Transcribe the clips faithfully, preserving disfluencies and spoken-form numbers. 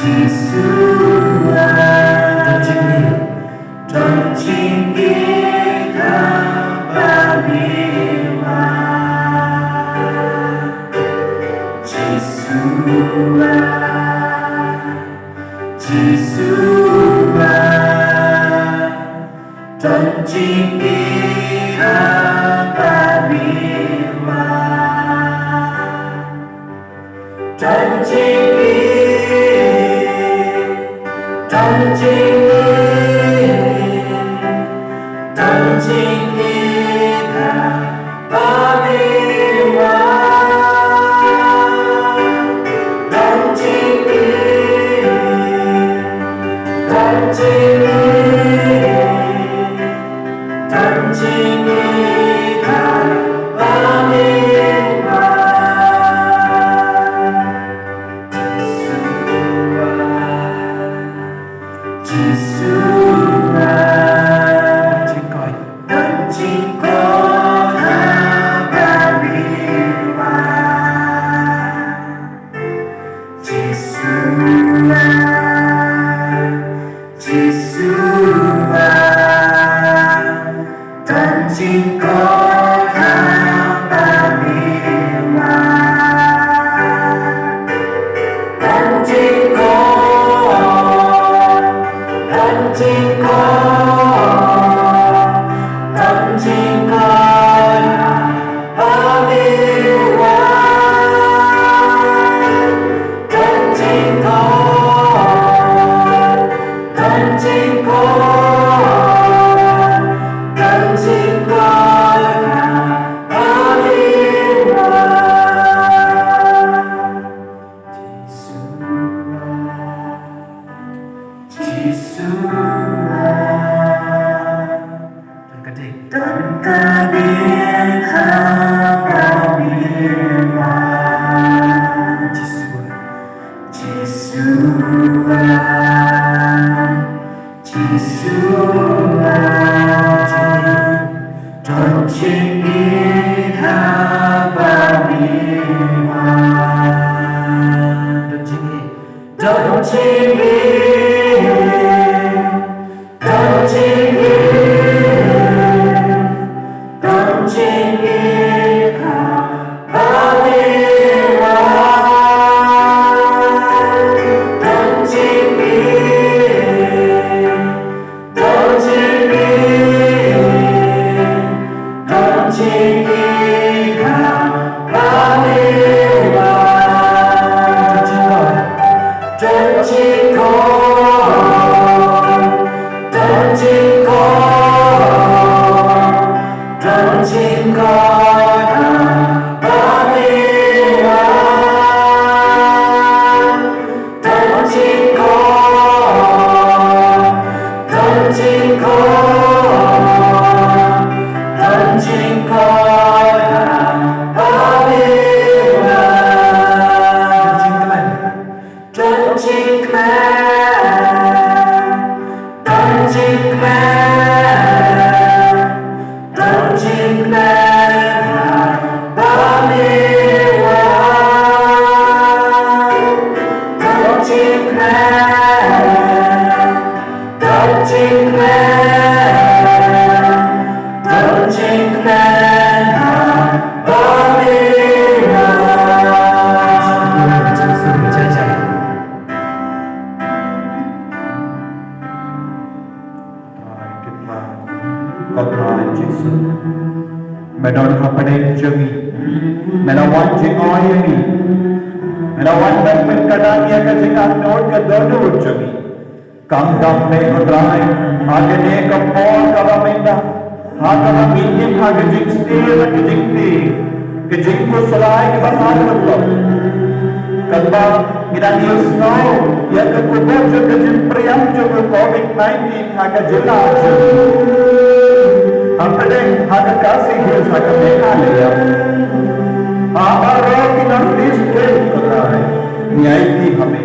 Jisu ah, don jingïeit, don jingïeit ha ba me wan. Jisu ah, Jisu ah, don jingïeit ha ba me wan. Don jingïeit, don jingïeit, don jingïeit ha ba me wan. Don jingïeit, don jingïeit, don jingïeit ha ba me wan. Jisu ah, Jisu ah, don jingkoit, don jingkoit ha ba me wan. Jisu ah, Jisu ah, don jingkoit ha ba me wan. Don jingkoit, don jingkoit, don jingkoit ha ba me wan. Don jingkoit, don jingkoit, don jingkoit ha ba me wan. Jisu ah, Jisu ah, don ka ding, don ka ding ha ba me wan. Jisu ah, Jisu ah, Jisu ah, don jingïeit ha ba me wan. Don jingïeit, don jingïeit, don jingïeit, don jingïeit ha ba me wan. Don jingïeit, don jingïeit, don jingïeit ha ba me wan. Don jingkoit, don jingkoit, don jingkoit, don jingkoit ha ba me wan. Don jingkoit, don jingkoit, don jingkoit ha ba me wan. Don jingkmen, don jingkmen, don jingkmen ha ba me wan. Don jingkmen, don jingkmen, don jingkmen ha ba me wan. Ko Trai Jisu, me don hapdeng jong ngi, me la wan jngai ïa ngi, me la wan ban pynkynmaw ïa ka jingangnud ka dohnud jong ngi. Khamtam me ko Trai, ha kane ka por kaba mynta, ha kaba ngi im ha ka jingstier bad ka jingtieng, ka jingkhuslai kaba ar tylli. Katba ngi dang ïohsngew ïa ka khubor jong ka jingpyrshah jong ka covid nineteen ha ka jylla jong ngi, hapdeng ha ka Khasi Hills, ha ka Meghalaya, ha baroh ki North East State, ko Trai, ngi aiti ha me.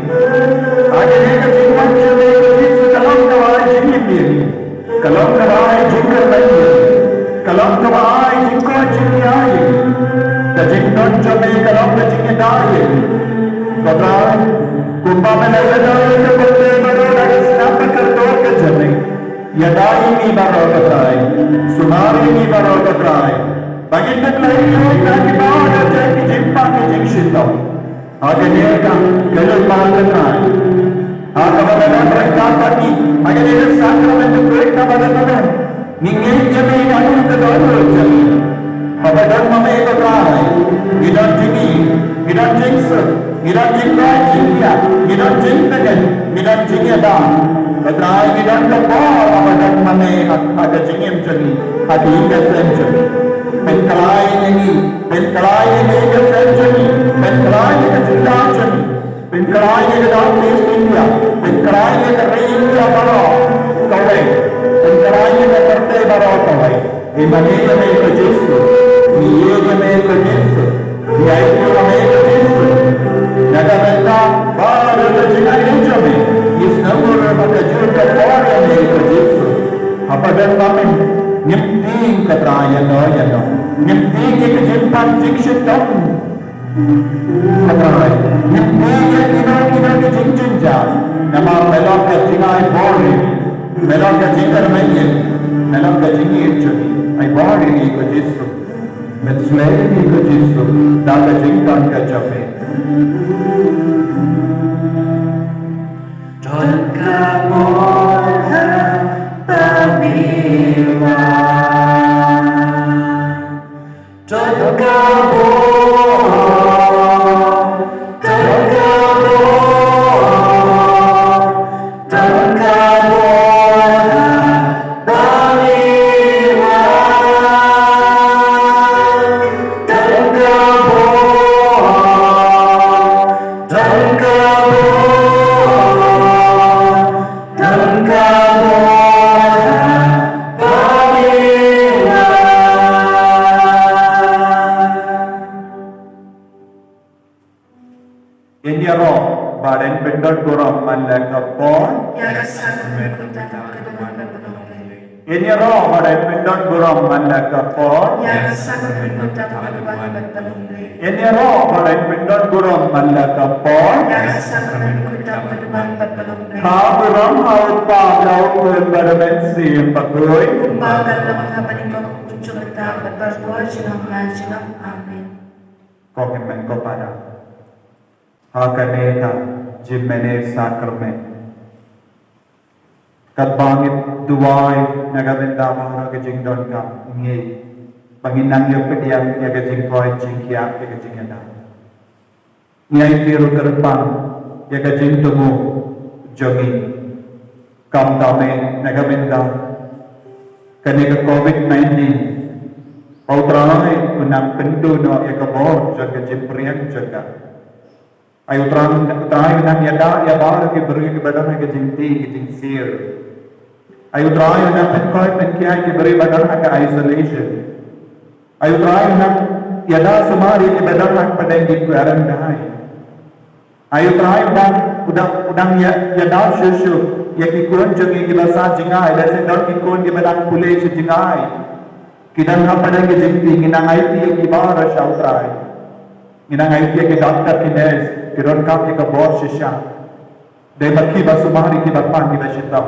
Ha kane ka jingwan jong me ko Jisu, ka long kaba ai jingim ïa ngi, ka long kaba ai jingkyrmen ïa ngi, ka long kaba ai jingkoit jingkhiah ïa ngi. Ka jingdon jong me ka long ka jingïada ïa ngi, ko Trai. Kumba me la ïada ïa Ïada ïa ngi baroh ko Trai, sumar ïa ngi baroh ko Trai, ba ngin ym leh ïa ki ba da jong ki jingpang ki jingshitom. Ha kane ka kynmaw ko Trai, ha kaba ka don ryngkat bad ngi ha kane ka sakramen bakhuid kaba ka don, ngi ngeit ïa me ïa ka dohnud jong ngi. Haba don ma me ko Trai, ngi don jingim, ngi don jingsuk, ngi don jingkoit jingkhiah, ngi don jingtngen, ngi don jingïada. Ko Trai, ngi don ka bor haba don ma me ha, ha ka jingim jong ngi, ha ka ïing ka sem jong ngi. Pynkhlaiñ ïa ngi, pynkhlaiñ ïa ka ïing ka sem jong ngi, pynkhlaiñ ïa ka jingda jong ngi. Pynkhlaiñ ïa ka dang East India, pynkhlaiñ ïa ka ri India baroh kawei, pynkhlaiñ ïa ka pyrthei baroh kawei. Ngi mane ïa me ko Jisu, ngi ïeit ïa me ko Jisu, ngi aiti ïa me ko Jisu. Na ka bynta ba ka jingaiei jong me, ngi sngewbha ba ka jur ka por ïa me ko Jisu. Haba don ma me, ngim tieng ko Trai ïano ïano, ngim tieng ïa ka jingpang jingshitom. Ko Trai, ngim tieng ïa kino kino ki jingjynjar, namar me long ka jingai bor ïa ngi, me long ka jingkyrmen ïa ngi, me long ka jingïeit jong ngi. Ai bor ïa ngi ko Jisu, pynshlei ïa ngi ko Jisu da ka jingdon ka jong me. Don ka bor haba me wan. Don ka bor, don ka bor, don ka bor, ba me wan. Don ka bor, don ka bor, don ka bor, ba me wan. Ngin ïaroh ba dang pyndon burom man la ka por. Ïa ka sakramen khuid tam ka dei ban pynlong. Ngin ïaroh ba dang pyndon burom man la ka por. Ïa ka sakramen khuid tam ka dei ban pynlong. Ngin ïaroh ba dang pyndon burom man la ka por. Ïa ka sakramen khuid tam ka dei ban pynlong. Ka burom ha u Kpa bad ha u Khun bad ha u Mynsiem Bakhuid. Kumba ka long ha kaba nyngkong, kumjuh mynta bad baroh por junom la junom. Amen. Ko hynmen ko para, ha kane ka jingmane sakramen, katba ngi duwai na ka bynta baroh ki jingdonkam, ngi, ba ngin nang ïapdiang ïa ka jingkoit jingkhiah, ïa ka jingïada. Ngi aiti ruh kyrpang ïa ka jingthmu jong ngi. Kumta me na ka bynta kane ka covid nineteen, ba U Trai un nang pynduh noh ïa ka bor jong ka jingpyrshang jong ka. Ai U Trai, U Trai un nang ïada ïa baroh ki briew kiba don ha ka jingtieng ka jingsir. Ai U Trai un nang pynkoit pynkhiah ïa ki briew ba don ha ka isolation. Ai U Trai un nang ïada sumar ïa kiba don ha ka pdeng ki quarantine. Ai U Trai un nang, un nang, un nang ïa, ïada shuh shuh ïa ki khun jong ngi kiba sah jngai, lehse don ki khun kiba dang pule sha jngai. Ki don ha pdeng ki jingtieng, ngi nang aiti ïa ki baroh sha U Trai. Ngi nang aiti ïa ki doctor ki nurse, ki donkam ïa ka bor shisha. Dei ma ki ba sumar ïa kiba pang kiba shitom.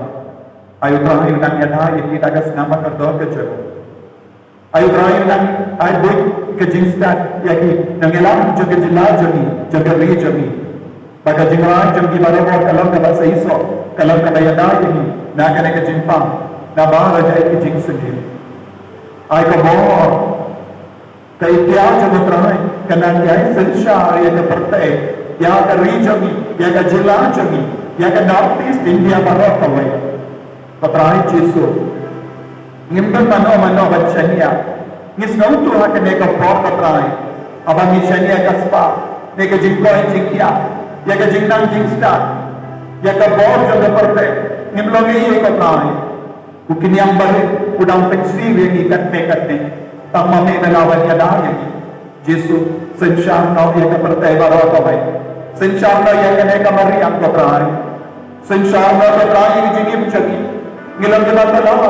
Ai U Trai un nang ïada ïa ki da ka snam ba kordor ka jong U. Ai U Trai un nang ai buit ka jingstad ïa ki nongïalam jong ka jylla jong ngi, jong ka ri jong ngi. Ba ka jingrwai jong ki baroh ka long kaba seisoh, ka long kaba ïada ïa ngi na kane ka jingpang, na baroh jait ki jingsniew. Ai ka bor, ka ïa jong U Trai ka nang ïai synshar ïa ka pyrthei, ïa ka ri jong ngi, ïa ka jylla jong ngi, ïa ka North East India baroh kawei. Ko Trai Jisu, ngim don mano mano ban shaniah. Ngi sngewthuh ha kane ka por ko Trai, haba ngi shaniah ka spah ne ka jingkoit jingkhiah, ïa ka jingnang jingstad, ïa ka bor jong ka pyrthei, ngim long ei ei ko Trai. U khñiang barit u dang pynsiew ïa ngi katne katne. Tang ma me me la wan ïada ïa ngi. Jisu, synshar noh ïa ka pyrthei baroh kawei. Synshar noh ïa kane ka mariang ko Trai. Synshar noh ko Trai ïa ka jingim jong ngi. Ngi long kiba thaw,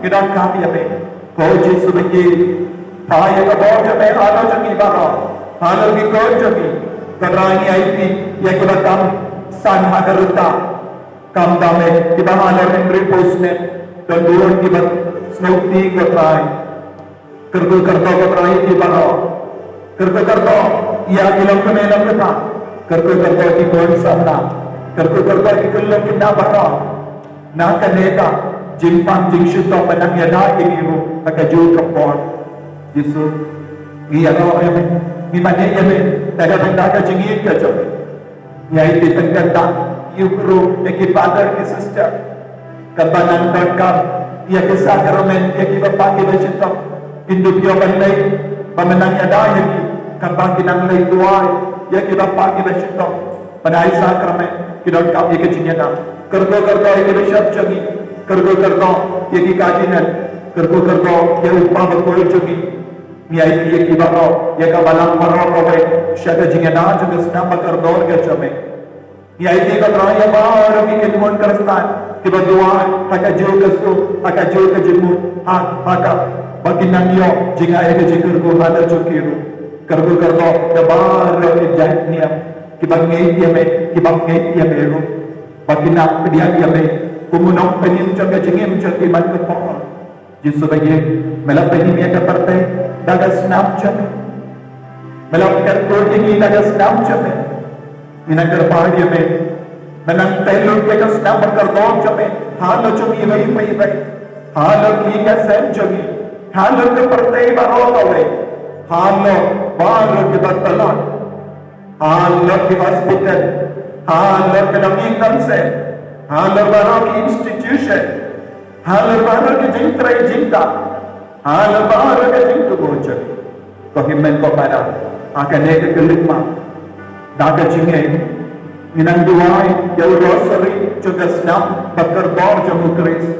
ngi donkam ïa me. Ko Jisu ba ngi, phah ïa ka bor jong me halor jong ngi baroh, halor ki khun jong ngi. Ko Trai ngi aiti ïa kiba kam san ha ka rta. Kumta me, kiba halor hynriew phew snem. Don bun kiba sngewthuh, ko Trai. Kyrkhu kyrdoh, ko Trai, ïa ki baroh. Kyrkhu kyrdoh ïa ki longkmie longkpa. Kyrkhu kyrdoh ki khun samla. Kyrkhu kyrdoh ki khyllung khynnah baroh. Na kane ka jingpang jingshitom ba nang ïada ïa ngi ruh ha kajuh ka por. Jisu, ngi ïaroh ïa me, ngi mane ïa me da ka bynta ka jingïeit ka jong me. Ngi aiti pynkyndit ïa u briew, ïa ki father, ki sister, kaba nang donkam ïa ki sakramen, ïa kiba pang kiba shitom. Kin dup ïoh ban leit, ba men nang ïada ïa ki, kaba kin nang leit duwai ïa kiba pang kiba shitom. Ban ai sakramen, ki donkam ïa ka jingïada. Kyrkhu kyrdoh ïa ki bishop jong ngi. Kyrkhu kyrdoh ïa ki cardinal. Kyrkhu kyrdoh ïa u Papa bakhuid jong ngi. Ngi aiti ïa ki baroh, ïa ka balang baroh kawei sha ka jingïada jong ka snam bakordor ka jong me. Ngi aiti, ko Trai, ïa baroh ki kynhun Khristan kiba duwai ha kajuh ka sur, ha kajuh ka jingmut, ha, ha kaba kin nang ïoh jingaiei ka jingkyrkhu ha la jong ki ruh. Kyrkhu kyrdoh ïa baroh ki jait niam kiba ngeit ïa me, kiba ngeit ïa me ruh, ba kin nang pdiang ïa me kum u nongpynim jong ka jingim jong ki man ka por. Jisu baïeit, me la pynïap ïa ka pyrthei da ka snam jong me. Me la kyrkhu ïa ngi da ka snam jong me. Ngi nang kyrpad ïa me, me nang tei lut ïa ka snam bakordor jong me ha la jong iwei pa iwei, ha la ki ïing ka sem jong ngi, ha la ka pyrthei baroh kawei, ha la baroh kiba tlot, ha la ki hospital, ha la ki longïing longsem, ha la baroh ki institution, ha la baroh ki jingtrei jingtah, ha la baroh ki jingtubuh jong ngi. Ko Hynmen, ko Para, ha kane ka khyllipmat, da ka jingngeit, ngi nang duwai ïa u Rosari jong ka snam bakordor jong u Khrist.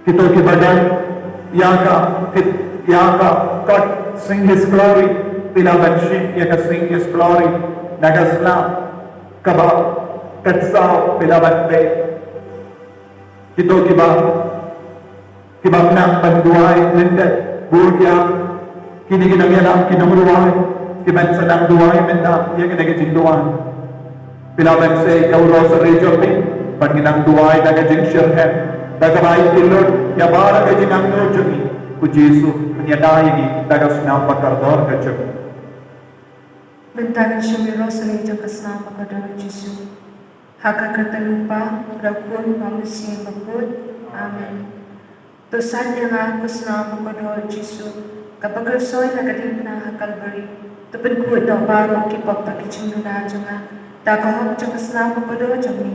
Kito kiba don ïa ka, kit, ïa ka kot Sing His Glory, phi lah ban shim ïa ka Sing His Glory na ka snam kaba khatsaw, phi lah ban peit. Kito kiba, kiba nang ban duwai lyndet, bun ïa kine ki nongïalam, ki nongduwai, kiban sa nang duwai mynta ïa kane ka jingduwai. Phi lah ban sei ïa u Rosari jong phi, bad ngi nang duwai da ka jingshitrhem, da kaba aiti lut ïa baroh ka jingangnud jong ngi, ko Jisu, pynïada ïa ngi da ka snam bakordor ka jong ngi. Mynta ngin shim ïa u Rosari jong ka snam bakordor Jisu. Ha ka kyrteng u Kpa, bad u Khun, bad u Mynsiem Bakhuid. Amen. To sait ïa nga, ko snam bakordor Jisu, kaba kyrshoi na ka diengphna ha Kalbari. To pynkhuid noh baroh ki pop bad ki jingduna jong nga da ka hok jong ka snam bakordor jong me.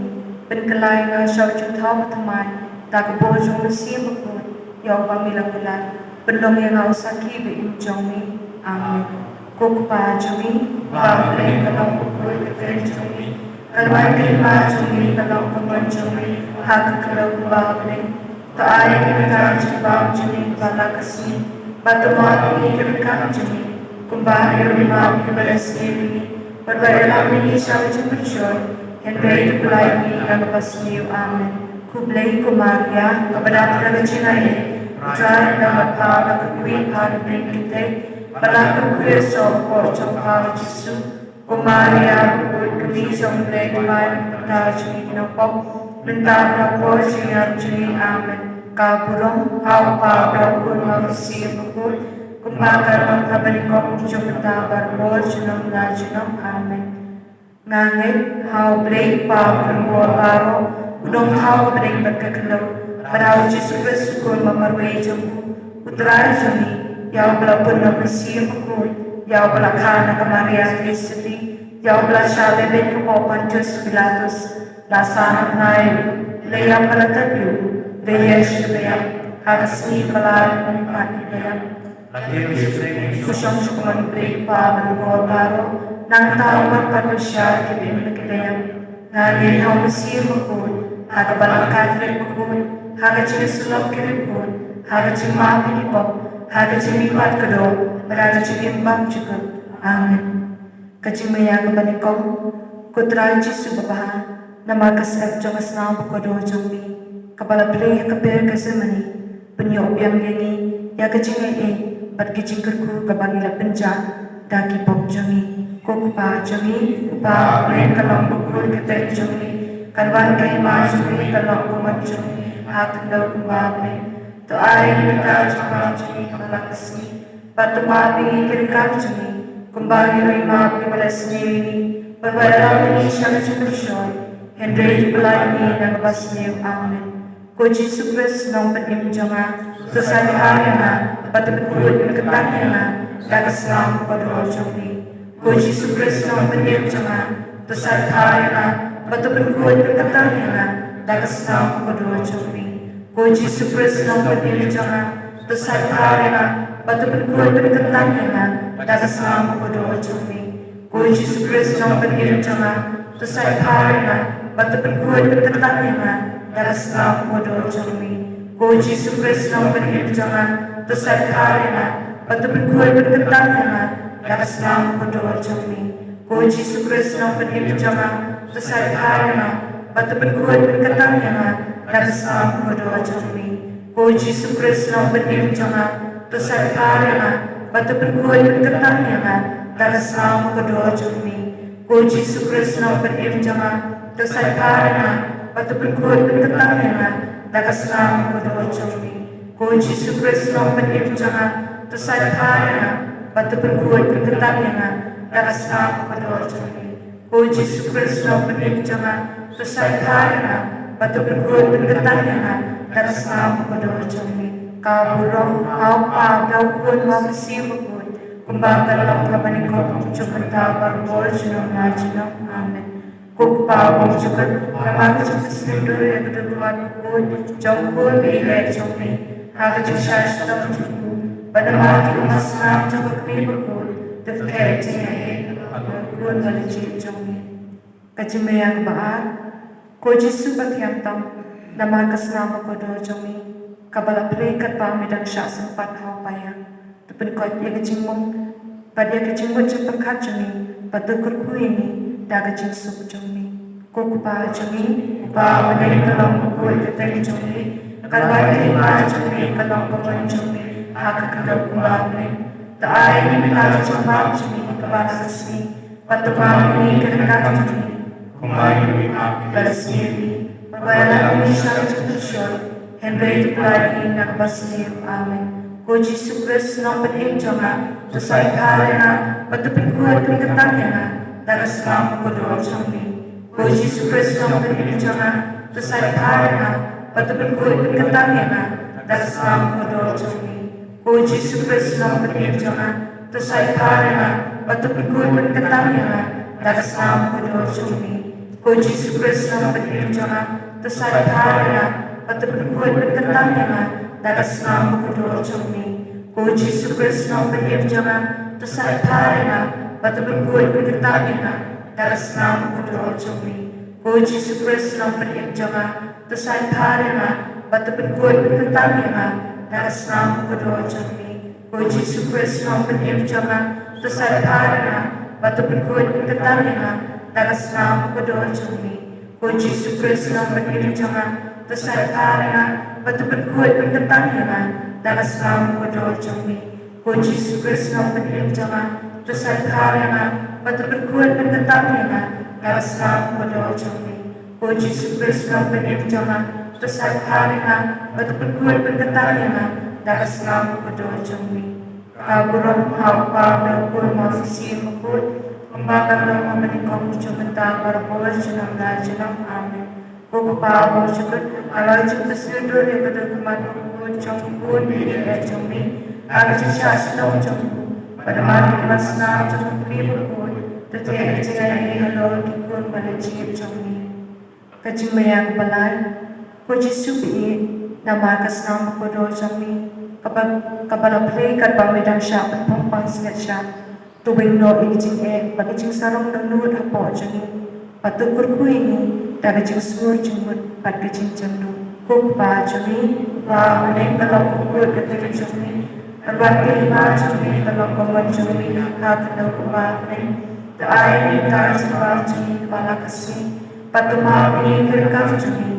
Pynkylla ïa nga sha u jingthaw bathymmai da ka bor jong u Mynsiem Bakhuid, ïa uba me la kular. Pynlong ïa nga u sakhi ba im jong me. Amen. Ko Kpa jong ngi ba ha bneng, ka long bakhuid ka kyrteng jong me. Kan wan ka hima jong me, kan long ka mon jong me ha ka khyndew kumba ha bneng. To ai ïa ngi mynta ka jingbam jong ngi kaba la ka sngi, bad to map ïa ngi ki ryngkat jong ngi kumba ngi ruh ngi map ïa kiba la sniew ïa ngi, bad wat ïalam ïa ngi sha ka jingpynshoi, hynrei to pynlait ïa ngi na kaba sniew. Amen. Khublei ko Maria, kaba dap da ka jingaiei, u Trai u don bad pha, la kyrkhu ïa pha na pdeng ki kynthei, bad la kyrkhu ïa u soh hapoh jong pha u Jisu. Ko Maria bakhuid, ka Kmie jong U Blei, kyrpad ïa ngi ki nongpop, mynta bad ha ka por jingïap jong ngi. Amen. Ka burom ha u Kpa, bad ha u Khun, bad ha u Mynsiem Bakhuid, kumba ka long ha kaba nyngkong, mynta, baroh junom la junom. Amen. Nga ngeit ha U Blei Kpa Uba Lyngkot Baroh, U Nongthaw ka bneng bad ka khyndew, bad ha U Jisu Khrist, U Khun ba marwei jong U, U Trai jong ngi, ïa uba la pun na U Mynsiem Bakhuid, ïa uba la kha na ka Maria Theisotti, ïa uba la shah beiñ ha ka Pontius Pilatus, la sah ha bnai, la ïap bad la tep ïa u, la ïaishah ïa u, ha ka sngi kaba lai, la leit pat ïa u ba ïap. Khublei sha U Blei Kpa Uba Lyngkot Baroh, nangta u wan pat ban shah ïa kiba im bad kiba ïap. Nga ngeit ha U Mynsiem Bakhuid, ha ka Balang Katholik bakhuid, ha ka jingïasyllok ki riewkhuid, ha ka jingmap ïa ki pop, ha ka jingmihpat kordor, bad ha ka jingim bymjukut. Amen. Ka jingmaïa kaba nyngkong. Ko Trai Jisu babha, namar ka syep jong ka snam bakordor jong me, kaba la plie ha ka per Gethsemane, pynïoh biang ïa ngi ïa ka jingaiei bad ka jingkyrkhu kaba ngi la pynjah da ki pop jong ngi. Ko Kpa jong ngi uba ha bneng, ka long bakhuid ka kyrteng jong me, kan wan ka hima jong me, kan long ka mon jong me, ha khyndew kumba ha bneng. To ai ïa ngi mynta ka jingbam jong ngi kaba la ka sngi. Bad to map ïa ngi ki ryngkat jong ngi kumba ngi ruh ngi map ïa kiba la sniew ïa ngi. Bad wat ïalam ïa ngi sha ka jingpynshoi, hynrei to pynlait ïa ngi na kaba sniew. Amen. Ko Jisu Khrist Nongpynim jong nga, to said bha ïa nga bad to pynkhuid pynkyntang ïa nga da ka snam kaba kordor jong me. Ko Jisu Khrist Nongpynim jong nga, to said bha ïa nga bad to pynkhuid pynkyntang ïa nga da ka snam kaba kordor jong me. Ko Jisu Khrist Nongpynim jong nga, to said bha ïa nga bad to pynkhuid pynkyntang ïa nga da ka snam kaba kordor jong me. Ko Jisu Khrist Nongpynim jong nga, to said bha ïa nga bad to pynkhuid pynkyntang ïa nga da ka snam kaba kordor jong me. Ko Jisu Khrist Nongpynim jong nga, to said bha ïa nga bad to pynkhuid pynkyntang ïa nga da ka snam kaba kordor jong me. Ko Jisu Khrist Nongpynim jong nga, to said bha ïa nga bad to pynkhuid pynkyntang ïa nga da ka snam kaba kordor jong me. Ko Jisu Khrist Nongpynim jong nga, to said bha ïa nga bad to pynkhuid pynkyntang ïa nga da ka snam kaba kordor jong me. Ko Jisu Khrist Nongpynim jong nga, to said bha ïa nga bad to pynkhuid pynkyntang ïa nga da ka snam kaba kordor jong me. Ko Jisu Khrist Nongpynim jong nga, to said bha ïa nga bad to pynkhuid pynkyntang ïa nga da ka snam kaba kordor jong me. Ko Jisu Khrist Nongpynim jong nga, to said bha ïa nga bad to pynkhuid pynkyntang ïa nga da ka snam kaba kordor jong me. Ka burom ha u Kpa, ha u Khun, ha u Mynsiem Bakhuid, kumba ka long ha banyngkong, kumjuh mynta, barabor, junom la junom. Amen. Ko Kpa uba jubab, namar ka jingpynshlur ïa ka dohnud bakhuid jong u Khun baieit jong me, ha ka jingshah shitom jong u, bad namar ki ummat snam jong ka Kmie Bakhuid, to kheiñ jingaiei halor u Khun uba la jied jong me. Ka jingmaïa kaba ar. Ko Jisu bathiang tam, namar ka snam bakordor jong me, kaba la plie katba me dang shah sympat ha u paia, to pynkoit ïa ka jingmong bad ïa ka jingmut jingpyrkhat jong me, bad to kyrkhu ïa me da ka jingsuk jong me. Ko Kpa jong me uba ha bneng, ka long bakhuid ka kyrteng jong me, ka la wan ka hima jong me, ka long ka mon jong me ha ka khyndew kumba ha bneng. To ai ïa ngi mynta ka jingbam jong ngi kaba la ka sngi, bad to map ïa ngi ki ryngkat jong ngi kumba ngi ruh ngi map ïa kiba la sniew ïa ngi. Bad wat ïalam ïa ngi sha ka jingpynshoi, hynrei to pynlait ïa ngi na kaba sniew. Amen. Ko Jisu Khrist Nongpynim jong nga, to said bha ïa nga bad to pynkhuid pynkyntang ïa nga da ka snam bakordor jong me. Ko Jisu Khrist Nongpynim jong nga, to said bha ïa nga bad to pynkhuid pynkyntang ïa nga da ka snam bakordor jong me. Ko Jisu Khrist Nongpynim jong nga, to said bha ïa nga bad to pynkhuid pynkyntang ïa nga da ka snam bakordor jong me. Ko Jisu Khrist Nongpynim jong nga, to said bha ïa nga bad to pynkhuid pynkyntang ïa nga da ka snam bakordor jong me. Ko Jisu Khrist Nongpynim jong nga, to said bha ïa nga bad to pynkhuid pynkyntang ïa nga da ka snam bakordor jong me. Ko Jisu Khrist Nongpynim jong nga, to said bha ïa nga bad to pynkhuid pynkyntang ïa nga da ka snam bakordor jong me. Ko Jisu Khrist Nongpynim jong nga, to said bha ïa nga bad to pynkhuid pynkyntang ïa nga da ka snam bakordor jong me. Ko Jisu Khrist Nongpynim jong nga, to said bha ïa nga bad to pynkhuid pynkyntang ïa nga da ka snam bakordor jong me. Ko Jisu Khrist Nongpynim jong nga, to said bha ïa nga bad to pynkhuid pynkyntang ïa nga da ka snam bakordor jong me. Ko Jisu Khrist Nongpynim jong nga, to said bha ïa nga bad to pynkhuid pynkyntang ïa nga da ka snam bakordor jong me. Ka burom ha u Kpa, ha u Khun, ha u Mynsiem Bakhuid, kumba ka long ha banyngkong, kumjuh mynta, barabor, junom la junom. Amen. Ko Kpa uba jubab, namar ka jingpynshlur ïa ka dohnud bakhuid jong u Khun baieit jong me, ha ka jingshah shitom jong u, bad namar ki ummat snam jong ka Kmie Bakhuid, to kheiñ jingaiei halor u Khun uba la jied jong me. Ka jingmaïa kaba lai. Ko Jisu baieit, namar ka snam bakordor jong me, kaba, kaba la plie katba me dang shah pynpang pansngiat shah, to weng noh ïa ka jingeh bad ka jingsarong dohnud hapoh jong ngi, bad to kyrkhu ïa ngi da ka jingsngur jingmut bad ka jingjemnud. Ko Kpa jong ngi uba ha bneng, ka long bakhuid ka kyrteng jong me, ka la wan ka hima jong me, ka long ka mon jong me ha khyndew kumba ha bneng. To ai ïa ngi mynta ka jingbam jong ngi kaba la ka sngi, bad to map ïa ngi ki ryngkat jong ngi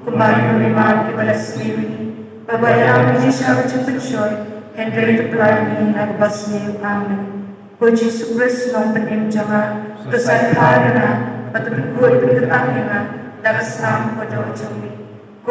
kumba ngi ruh ngi map ïa kiba la sniew ïa ngi. Bad wat ïalam ïa ngi sha ka jingpynshoi, hynrei to pynlait ïa ngi na kaba sniew. Amen. Ko Jisu Khrist Nongpynim jong nga, to said bha ïa nga bad to pynkhuid pynkyntang ïa nga da ka snam bakordor jong me. Ko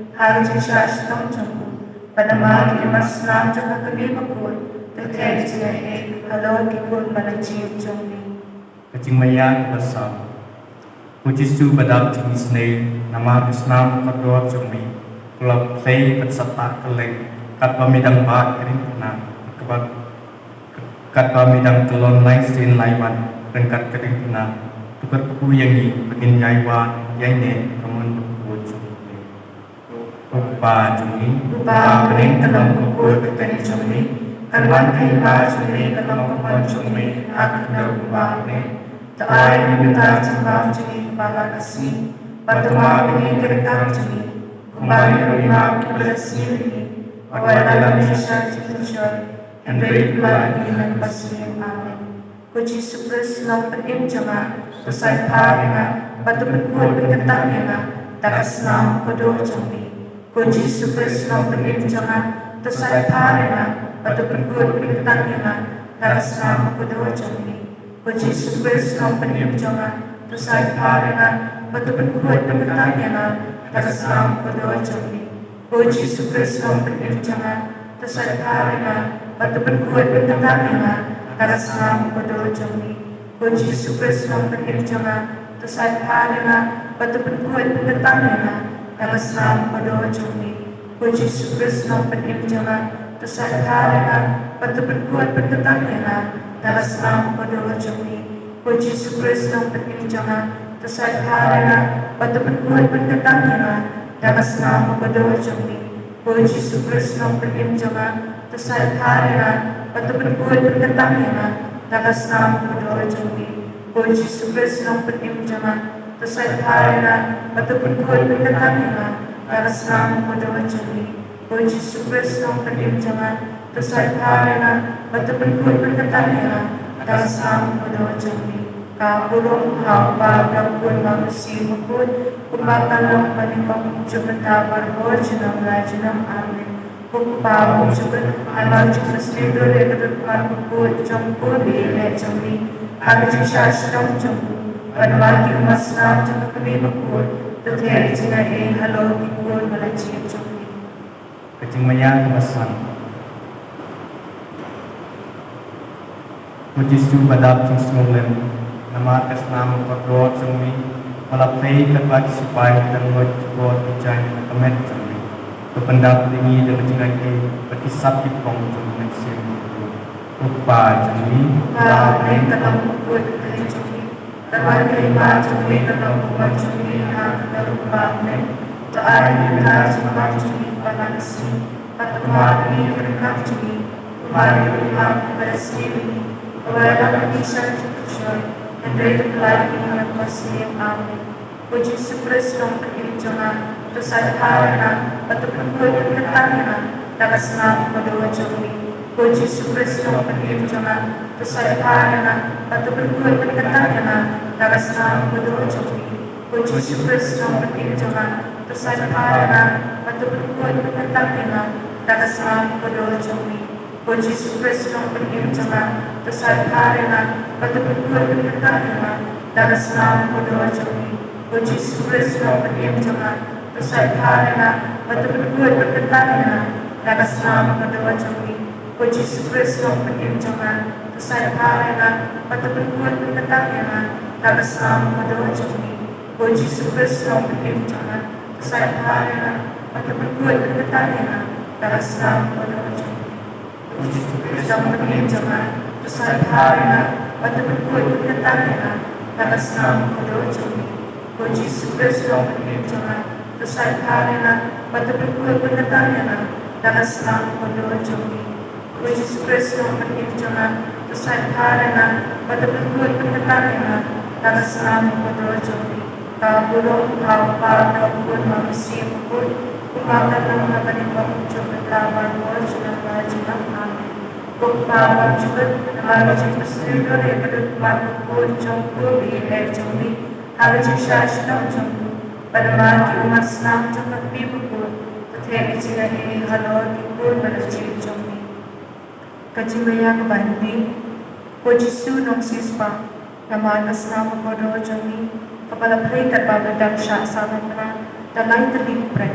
ha ka jingshah shitom jong u. Bad namar ki ïing map snam jong ka kmie bakhuid, to theh jingaiei halor ki khun ba la jied jong me. Ka jingmaïa kaba saw. Ko Jisu ba dap jingisynei, namar ka snam kordor jong me, ko la plie bad sa tah kylleng, katba me dang bat ka diengphna, katba, katba me dang kyllon lai sien lai wat ryngkat ka diengphna, to kyrkhu ïa ngi ba ngin ïai wad ïai neh ka mon bakhuid jong me. Ko Kpa jong ngi, uba ha bneng, ka long bakhuid ka kyrteng jong me, kan wan ka hima jong me, kan long ka mon jong me ha ka khyndew kumba ha bneng. To ai ïa ngi mynta ka jingbam jong ngi kaba la ka sngi, bad to map ïa ngi ki ryngkat jong ngi, kumba ngi ruh ngi map ïa kiba la sngewsih ïa ngi, wat la ïalam ïa ngi sha ka jingpynshoi, hynrei to pyllait ïa ngi na ka basniew. Amen. Ko Jisu Khrist nongpynim jong nga, to saitjhah ïa nga, bad to pynkhuid pynkyntang ïa nga da ka snam kordor jong me. Ko Jisu Khrist nongpynim jong nga, to saitjhah ïa nga, bad to pynkhuid pynkyntang ïa nga da ka snam kordor jong me. Ko Jisu Khrist nongpynim jong nga, to saitjhah ïa nga, bad to pynkhuid pynkyntang ïa nga da ka snam kordor jong me. Ko Jisu Khrist nongpynim jong nga, to saitjhah ïa nga, bad to pynkhuid pynkyntang ïa nga da ka snam kordor jong me. Ko Jisu Khrist nongpynim jong nga, to saitjhah ïa nga, bad to pynkhuid pynkyntang ïa nga da ka snam kordor jong me. Ko Jisu Khrist nongpynim jong nga, to saitjhah ïa nga, bad to pynkhuid pynkyntang ïa nga da ka snam kordor jong me. Ko Jisu Khrist nongpynim jong nga, to saitjhah ïa nga, bad to pynkhuid pynkyntang ïa nga da ka snam kordor jong me. Ko Jisu Khrist nongpynim jong nga, to saitjhah ïa nga, bad to pynkhuid pynkyntang ïa nga da ka snam kordor jong me. Ko Jisu Khrist nongpynim jong nga, to saitjhah ïa nga, bad to pynkhuid pynkyntang ïa nga da ka snam kordor jong me. Ko Jisu Khrist nongpynim jong nga, to saitjhah ïa nga, bad to pynkhuid pynkyntang ïa nga da ka snam kordor jong me. Ka burom ha u Kpa, bad ha u Khun bad ha u Mynsiem Bakhuid, kumba ka long ha kaba nyngkong, junom, mynta bad barabor, junom la junom. Amen. Ko Kpa ba kyrkhu, halor jong ka sniewdur ïa ka dohnud bakhuid jong u khun ba ïeit jong me, ha ka jingshah shitom jong u, bad namar ki ïing map snam jong ka kmie bakhuid, to theh jingaiei halor ki khun ba la jied jong me. Ka jingmaïa kaba san. Ko Jisu ba dap jingsngewlem, namar ka snam kordor jong me, ba la plie katba ki sipai ki dang loit ki bor ki jaiñ ha ka met jong me. To pyndap ïa ngi da ka jingaiei bad ki sap ki phong jong ka mynsiem. Ko Kpa jong ngi, uba ha bneng, ka long bakhuid ka kyrteng jong me. Kan wan ka hima jong me, kan long ka mon jong me ha ka khyndew kumba ha bneng. To ai ïa ngi mynta ka jingbam jong ngi kaba la ka sngi. Bad to map ïa ngi ki ryngkat jong ngi, kumba ngi ruh ngi map ïa kiba la sniew ïa ngi. Wat la ïalam ïa ngi sha ka jingpynshoi, hynrei to pyllait ïa ngi na ka basniew. Amen. Ko Jisu Khrist nongpynim jong nga, to saitjhah ïa nga, bad to pynkhuid pynkyntang ïa nga da ka snam kordor jong me. Ko Jisu Khrist nongpynim jong nga, to saitjhah ïa nga, bad to pynkhuid pynkyntang ïa nga da ka snam kordor jong me. Ko Jisu Khrist nongpynim jong nga, To saitpha ïa nga, bad to pynkhuid pynkyntang ïa nga da ka snam kordor jong me. Ko Jisu Khrist, Nongpynim jong nga, to saitpha ïa nga, bad to pynkhuid pynkyntang ïa nga da ka snam kordor jong me. Ko Jisu Khrist, Nongpynim jong nga, to saitpha ïa nga, bad to pynkhuid pynkyntang ïa nga da ka snam kordor jong me. Ko Jisu Khrist, Nongpynim jong nga, to saitpha ïa nga, bad to pynkhuid pynkyntang ïa nga da ka snam kordor jong me. Ko Jisu Khrist, Nongpynim jong nga, to saitpha ïa nga, bad to pynkhuid pynkyntang ïa nga da ka snam kordor jong me. Ko Jisu Khrist, Nongpynim jong nga, to saitpha ïa nga, bad to pynkhuid pynkyntang ïa nga da ka snam kordor jong me. Ko Jisu Khrist, Nongpynim jong nga, to saitpha ïa nga, bad to pynkhuid pynkyntang ïa nga da ka snam kordor jong me. Ko Jisu Khrist, Nongpynim jong nga, to saitpha ïa nga, bad to pynkhuid pynkyntang ïa nga da ka snam kordor jong me. Ka burom ha u Kpa, bad ha u Khun, bad ha u Mynsiem Bakhuid, kumba ka long ha ka banyngkong, jong ka bynta baroh, junom la junom. Amen. Ko Kpa bymjukut, namar ka jingpynsngew ïa ka dohnud bakhuid jong u Khun baieit jong me, ha ka jingshah shitom jong u, bad namar ki ummat snam jong ka Kmie bakhuid, to theh ïa ka jingaiei halor ki khun bad la jied jong me. Ka jingmaïa kaba hynriew. Ko Jisu Nongsiewspah, namar ka snam kordor jong me, kaba la plie katba me dang shah sahnarphna da lai tylli ki pret,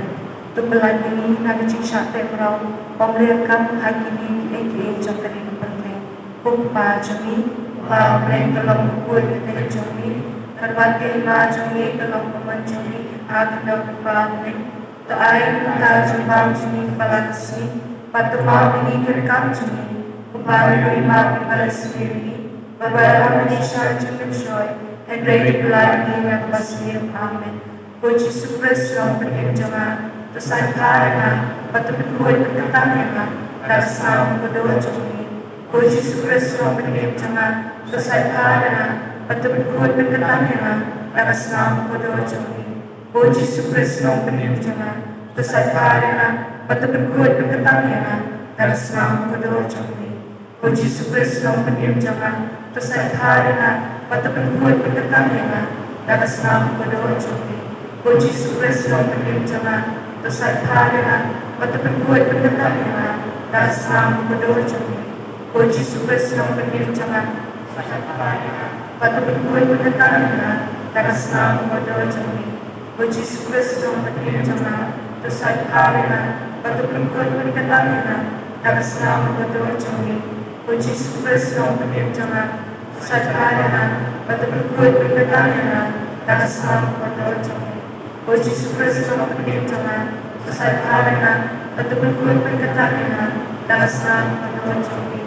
to pyllait ïa ngi na ka jingshah teh mraw bym leh kam ha kine kiei kiei jong kane ka pyrthei. Ko Kpa jong ngi, uba ha bneng ka long ka kyrteng jong me, kan wan ka hima jong me, ka long ka mon jong me ha khyndew kumba ha bneng. To ai ïa ngi mynta ka jingbam jong ngi kaba la ka sngi, bad to map ïa ngi ki ryngkam jong ngi, kumba ngi ruh ngi map ïa kiba la sniew ïa ngi, bad wat ïalam ïa ngi sha ka jingpynshoi, hynrei to pyllait ïa ngi na kaba sniew. Amen. Ko Jisu Khrist, Nongpynim jong nga, to saitpha ïa nga, bad to pynkhuid pynkyntang ïa nga da ka snam kordor jong me. Ko Jisu Khrist, Nongpynim jong nga, to saitpha ïa nga, bad to pynkhuid pynkyntang ïa nga da ka snam kordor jong me. Ko Jisu Khrist, Nongpynim jong nga, to saitpha ïa nga, bad to pynkhuid pynkyntang ïa nga da ka snam kordor jong me. Ko Jisu Khrist, Nongpynim jong nga, to saitpha ïa nga, bad to pynkhuid pynkyntang ïa nga da ka snam kordor jong me. Ko Jisu Khrist, Nongpynim jong nga, to saitpha ïa nga, bad to pynkhuid pynkyntang ïa nga da ka snam kordor jong me. Ko Jisu Khrist, Nongpynim jong nga, saitpha ïa nga, bad to pynkhuid pynkyntang ïa nga da ka snam kordor jong me. Ko Jisu Khrist, Nongpynim jong nga, to saitpha ïa nga, bad to pynkhuid pynkyntang ïa nga da ka snam kordor jong me. Ko Jisu Khrist, Nongpynim jong nga, to saitpha ïa nga, bad to pynkhuid pynkyntang ïa nga da ka snam kordor jong me. Ko Jisu Khrist, Nongpynim jong nga, to saitpha ïa nga, bad to pynkhuid pynkyntang ïa nga da ka snam kordor jong me.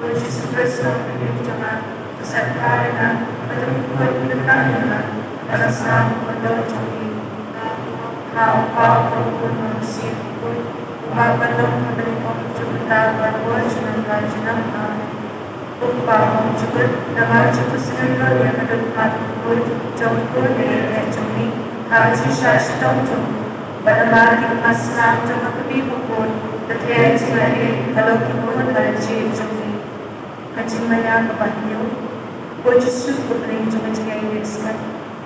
Ko Jisu Khrist, Nongpynim jong nga, to saitpha ïa nga, bad to pynkhuid pynkyntang ïa nga da ka snam kordor jong me. Ha u Kpa, ha u Khun, ha u Mynsiem Bakhuid, kumba ka long ha banyngkong, jong ka bynta baroh, junom la junom. Amen. Ko Kpa bymjukut, namar ka jingpynsngew ïa ka dohnud bakhuid jong u Khun baieit jong me, ha ka jingshah shitom jong u, bad namar ki ummat snam jong ka Kmie bakhuid, to theh ïa ka jingaiei halor ki khun bad la jied jong me. Ka jingmaïa kaba hynñiew. Ko Jisu, U Blei jong ka jingaiei skhem,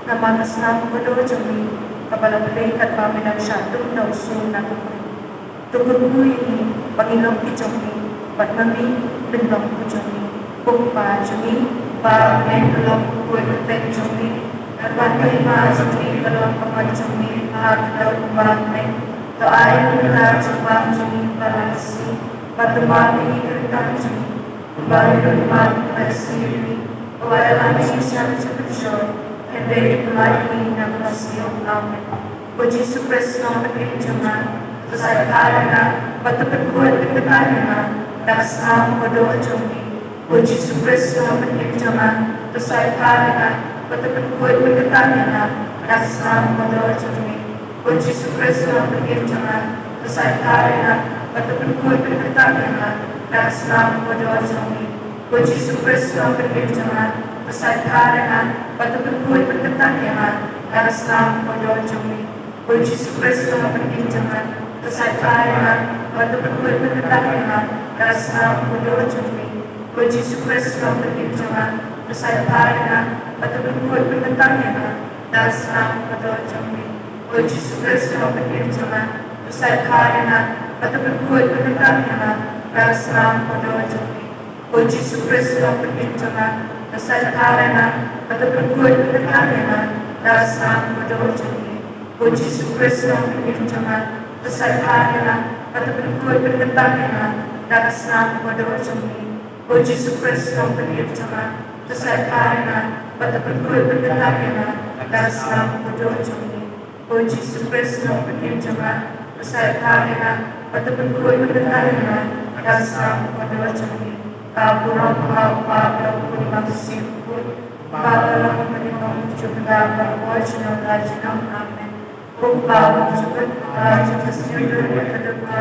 namar ka snam kordor jong me, kaba la plie katba me dang shah dum da u sur na ka krus, to kyrkhu ïa ngi ba ngin long ki jong me, bad ma me men long u jong ngi. Ko Kpa jong ngi, uba ha bneng ka long ka kyrteng jong me, kan wan ka hima jong me, ka long ka mon jong me ha khyndew kumba ha bneng. To ai ïa ngi mynta ka jingbam jong ngi kaba la ka sngi, bad to map ïa ngi ki ryngkam jong ngi, kumba ngi ruh ngi map ïa kiba la sniew ïa ngi, bad wat ïalam ïa ngi sha ka jingpynshoi, hynrei to pyllait ïa ngi na kaba sniew. Amen. Ko Jisu Khrist, Nongpynim jong nga, to saitpha ïa nga, bad to pynkhuid pynkyntang ïa nga da ka snam kordor jong me. Ko Jisu Khrist, Nongpynim jong nga, to saitpha ïa nga, bad to pynkhuid pynkyntang ïa nga da ka snam kordor jong me. Ko Jisu Khrist, Nongpynim jong nga, to saitpha ïa nga, bad to pynkhuid pynkyntang ïa nga da ka snam kordor jong me. Ko Jisu Khrist, Nongpynim jong nga, to saitpha ïa nga, bad to pynkhuid pynkyntang ïa nga da ka snam kordor jong me. Ko Jisu Khrist, Nongpynim jong nga, to saitpha ïa nga, bad to pynkhuid pynkyntang ïa nga da ka snam kordor jong me. Ko Jisu Khrist, Nongpynim jong nga, to saitpha ïa nga, bad to pynkhuid pynkyntang ïa nga da ka snam kordor jong me. Ko Jisu Khrist, Nongpynim jong nga, to sait bha ïa nga, bad to pynkhuid pynkyntang ïa nga da ka snam kordor jong me. Ko Jisu Khrist, Nongpynim jong nga, to sait bha ïa nga, bad to pynkhuid pynkyntang ïa nga da ka snam kordor jong me. Ko Jisu Khrist, Nongpynim jong nga, to sait bha ïa nga, bad to pynkhuid pynkyntang ïa nga da ka snam kordor jong me. Ko Jisu Khrist, Nongpynim jong nga, to sait bha ïa nga, bad to pynkhuid pynkyntang ïa nga da ka snam kordor jong me. Ko Jisu Khrist, Nongpynim jong nga, to sait bha ïa nga, bad to pynkhuid pynkyntang ïa nga da ka snam kordor jong me. Ka burom ha u Kpa, bad ha u Khun, bad ha u Mynsiem Bakhuid, uba la long, uba ngi ong, u ju bynta baroh por junom la junom. Amen. Ko Kpa ba jong ka jong ka sniew, ka dei ka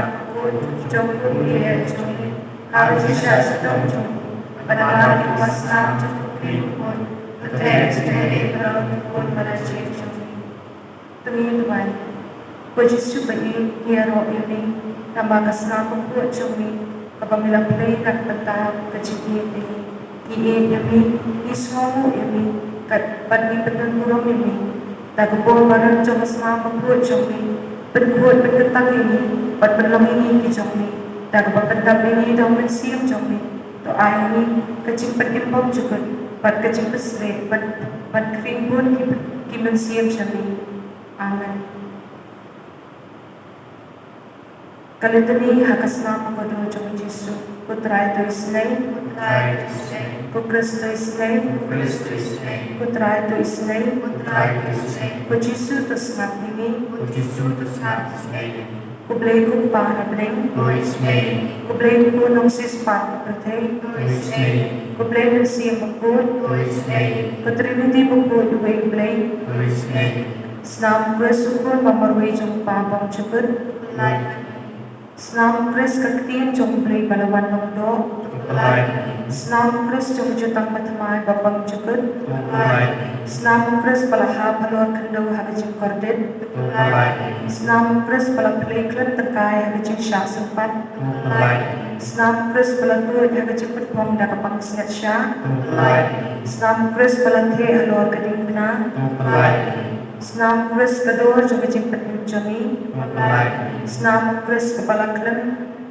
jong u, ïa jong ngi, ha ka jingshah shitom jong u, bad ha ki basnam jong u Khrih u Khun, pyrthei jong ngi, ka long ki khun ba la jied jong ngi. To ngin duwai. Ko Jisu ba ïeit, ngi ïaroh ïa me namar ka snam bakhuid jong me, kaba me la plie na ka bynta ka jingïeit ïa ngi. Ngi ïeit ïa me, ngi sngewnguh ïa me, kat bad ngi pyndon burom ïa me. Da ka bor ba rit jong ka snam bakhuid jong me, pynkhuid pynkyntang ïa ngi, bad pynlong ïa ngi ki jong me. Da kaba pyndap ïa ngi da u Mynsiem jong me, to ai ïa ngi ka jingpynim bymjukut, bad ka jingpynshlur, bad, bad khring bun ki, ki mynsiem jong me. Amen. Ka Litany ha ka snam kordor jong u Jisu. Ko Trai, to isynei. Ko Trai, to isynei. Ko Khrist, to isynei. Ko Khrist, to isynei. Ko Trai, to isynei. Ko Trai, to isynei. Ko Jisu, to sngap ïa ngi. Ko Jisu, to sngap ïa ngi. Ko Blei ko Kpa na bneng, to isynei. Ko Blei ko Khun nongsiewspah ka pyrthei, to isynei. Ko Blei Mynsiem Bakhuid, to isynei. Ko Trinity bakhuid, uwei u Blei, to isynei. Snam Khrist u Khun ba marwei jong u Kpa bymjukut, to pynlait. Snam Khrist ka Ktien jong u Blei ba la wan long doh, to pynlait. Snam Khrist jong u Jutang Bathymmai ba bymjukut, to pynlait. Snam Khrist ba la hap halor khyndew ha ka jingkordit, to pynlait. Snam Khrist ba la plie khlem tyrkai ha ka jingshah sympat, to pynlait. Snam Khrist ba la tuid ha ka jingpynphong da ka pansngiat sha, to pynlait. Snam Khrist ba la theh halor ka diengphna, to pynlait. Snam Khrist ka dor jong ka jingpynim jong ngi, to pynlait. Snam Khrist kaba la khlem,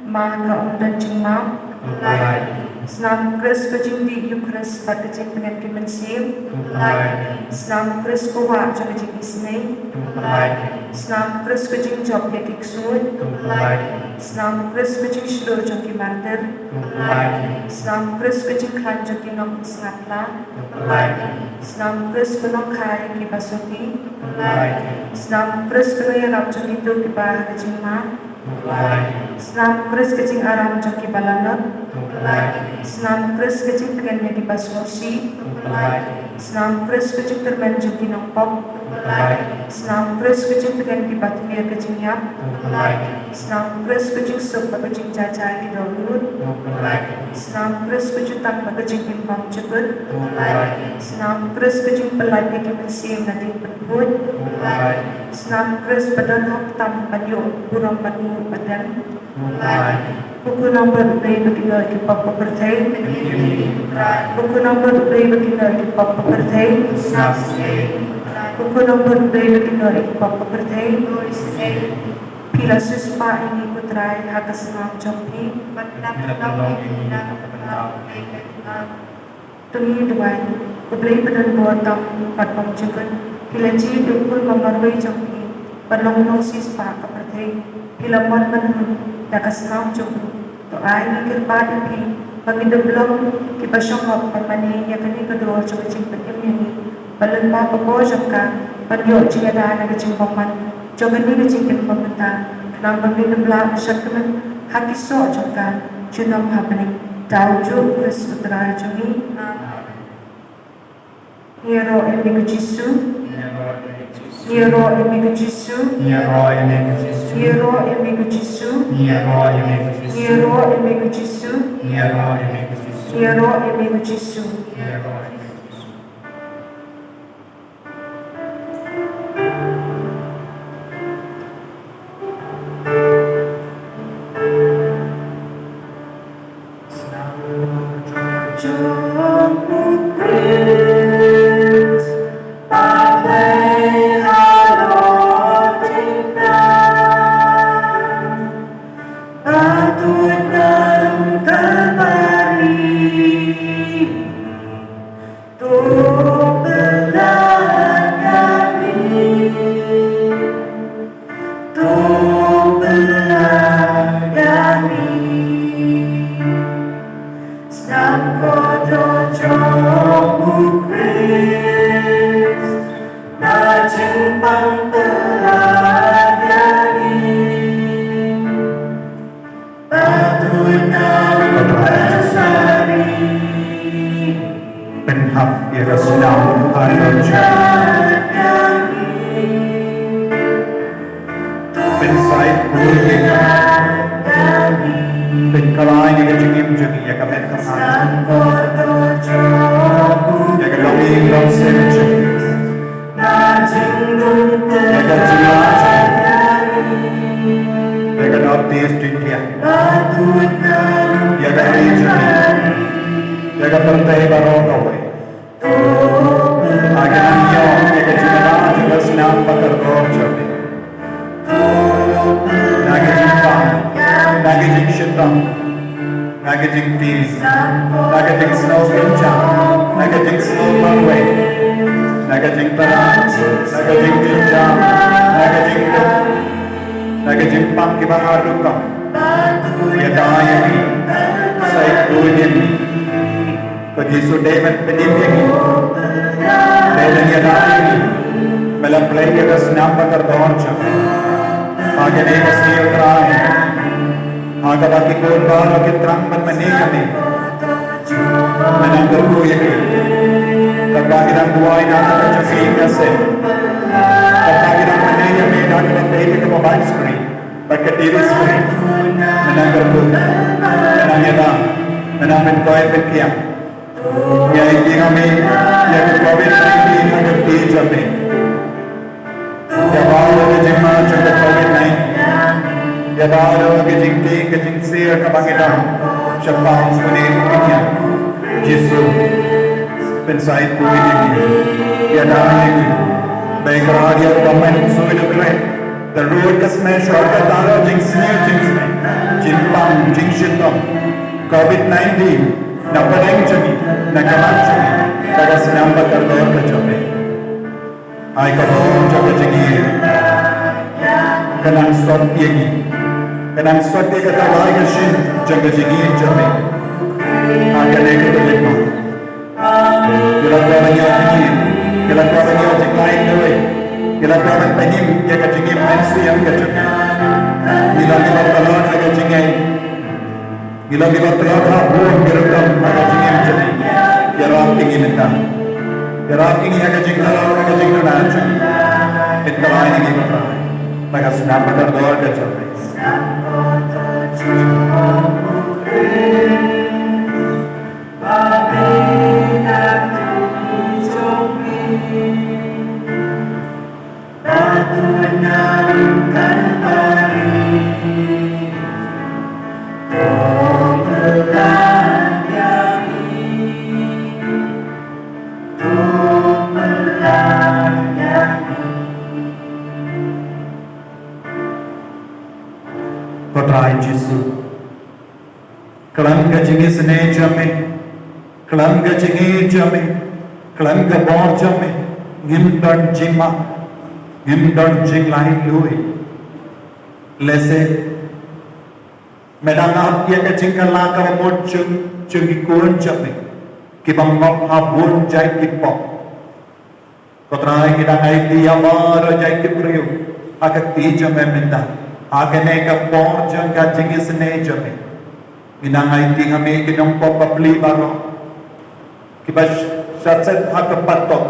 ma ka ym don jingmap, to pynlait. Snam Khrist ka jingdih Eukharist bad ka jingtngen ki mynsiem, to pynlait. Snam Khrist ka wah jong ka jingisynei, to pynlait. Snam Khrist ka jingjop ïa ki ksuid, to pynlait. Snam Khrist ka jingshlur jong ki martir, to pynlait. Snam Khrist ka jingkhlaiñ jong ki nongpynsngap la, to pynlait. Snam Khrist ka nongkha ïa ki ba sngewthuh, to pynlait. Snam Khrist ka nongïarap jong kito kiba ha ka jingma, to pynlait. Snam Khrist ka jingaram jong kiba lanot, to pynlait. Snam Khrist ka jingtngen ïa kiba sngewsih, to pynlait. Snam Khrist ka jingkyrmen jong ki nongpop, to pynlait. Snam Khrist ka jingtngen kiba tmier ka jingïap, to pynlait. Snam Khrist ka jingsuk bad ka jingjahjai ki dohnud, to pynlait. Snam Khrist ka jutang bad ka jingim bymjukut, to pynlait. Snam Khrist ka jingpynlait ïa ki mynsiem na diengpynkhuid, to pynlait. Snam Khrist ba don hok tam ban ïoh burom bad nguh bad dem, to pynlait. Ko Khun nongbud U Blei ba kynnoh ïa ki pop ka pyrthei, pynim ïa ngi. Ko Khun nongbud U Blei ba kynnoh ïa ki pop ka pyrthei, sngap sngewsih ïa ngi. Ko Khun nongbud U Blei ba kynnoh ïa ki pop ka pyrthei, to isynei ïa ngi. Phi la siewspah ïa ngi ko Trai ha ka snam jong phi, bad phi la pynlong ïa ngi na ka bynta U Blei ka jong nga. To ngin duwai. Ko Blei ba don bor tam bad bymjukut, phi la jied ïa u Khun ba marwei jong phi ban long u nongsiewspah ka pyrthei. Phi la mon ban hun da ka snam jong u. To ai ngi kyrpad ïa phi ba ngin ym long kiba shong hok ban mane ïa kane ka dor jong ka jingpynim ïa ngi, ba lyngba ka bor jong ka ban ïoh jingïada na ka jingbymman jong kane ka jingim ba mynta, khnang ba ngin ym lah ban shah kmen ha ki soh jong ka junom ha bneng. Da u juh Khrist u Trai jong ngi. Amen. Ngi ïaroh ïa me ko Jisu. Ngi ïaroh ïa me ko Jisu. Ngi ïaroh ïa me ko Jisu. Ngi ïaroh ïa me ko Jisu. Ngi ïaroh ïa me ko Jisu. Ngi ïaroh ïa me ko Jisu. Ngi ïaroh ïa me ko Jisu. Ngi ïaroh ïa me ko Jisu. Snam kordor jong u Khrist, na jingpang pynlait ïa ngi. Ba tuid na ring pynshari. Pynhap ïa ka snam ha ka jingim. Pynsaitbun ïa ka. Pynkylla ïa ka jingim jong ngi ïa ka met ka snam. Ïa ka longïing longsem jong ngi. Ïa ka jingla jong ngi. Ïa ka northeast India. Ïa ka ri jong ngi. Ïa ka pyrthei baroh kawei. Ha ka nang ïa ka jingla jong ka snam ba kordor jong ngi. Na ka jingpang, na ka jingshitom, na ka jingtieng, na ka jingsngew synshar, na ka jingsngew marwei, na ka jingtharai, na ka jingjynjar, na ka jingduk, na ka jingpang kiba har rukom. Ïada ïa ngi, saitbun ïa ngi. Ko Jisu dei ban pynim ïa ngi. Dei ban ïada ïa ngi. Me la pynlait ïa ka snam ba kordor jong ngi. Ha kane ka sngi Trai. Ha kaba ki khun baroh ki thrang ban mane ïa me. Me nang kyrkhu ïa ki. Katba ki dang duwai na ka jong ka seng. Katba ki dang mane ïa me na ka dei ka mobile screen. Bad ka T V screen. Me nang kyrkhu. Me nang ïada. Me nang pynkoit pynkhiah. Ngi aiti ïa me ïa ka covid nineteen ha ka kti jong me. Ïa baroh ka jingma jong ka covid nineteen. Ïa baroh ka jingtieng ka jingsir kaba ngi dang shaphang une u khñiang. Jisu, pynsaitbun ïa ngi. Ïada ïa ngi. Ba ïa ka radiat ka men sui da kren. Ka rud ka smash or ka taro jingsniew jingsniew. Jingpang jingshitom. covid nineteen. Na pdeng jong ngi, na ka mat jong ngi, na ka snam ba kordor ka jong ngi. Ai ka bor jong ka jingim. Ka nang sot ïa ngi. Ka nang sot ïa ka tawai ka shin jong ka jingim jong ngi. Ha kane ka khyllipmat. Ngi la kwah ban ïoh jingim. Ngi la kwah ban ïoh jinglait duwai. Ngi la kwah ban pynim ïa ka jingim mynsiem ka jong ngi. Ngi la, ngi la tlot ha ka jingngeit. Ngi la, ngi la tlot ha bun ki rukom ha ka jingim jong ngi. Ïarap ïa ngi mynta. Ïarap ïa ngi ha ka jingtharai ha ka jingduna jong ngi. Pynkylla ïa ngi ko Trai. Na ka snam ba kordor ka jong ngi. Ko Trai Jisu. Khlem ka jingisynei jong me, khlem ka jingïeit jong me, khlem ka bor jong me, ngim don jingma, ngim don jinglaitluid. Lehse me dang ap ïa ka jingkylla kaba mut jong, jong ki khun jong me kiba ngop ha bun jait ki pop. Ko Trai, ngi dang aiti ïa baroh jait ki briew ha ka kti jong me mynta ha kane ka por jong ka jingisynei jong me. Ngi dang aiti ha me ki nongpop bapli baroh kiba sh-, sah set ha ka patok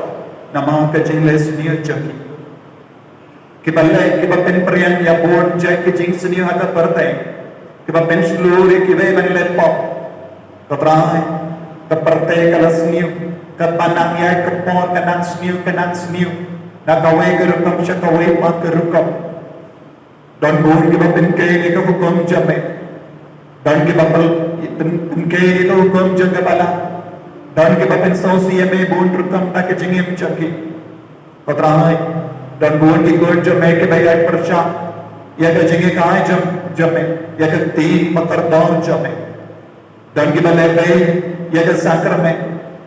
namar ka jingleh sniew jong ki. Kiba leh, kiba pynpriang ïa bun jait ki jingsniew ha ka pyrthei. Kiba pynshlur ïa kiwei ban leh pop. Ko Trai, ka pyrthei ka la sniew, ka nang ïa ka por ka nang sniew, ka nang sniew. Na kawei ka rukom sha kawei pat ka rukom. Don bun kiba pynkei ïa ka hukum jong me. Don kiba pyn-, pyn-, pynkei ïa ka hukum jong ka balang. Don kiba pynsngewsih ïa me bun rukom ha ka jingim jong ki. Ko Trai, don bun ki khun jong me kiba ïai pyrshah ïa ka jingïakhun jong, jong me, ïa ka ktien ba kordor jong me. Don kiba lehbeiñ ïa ka sakramen,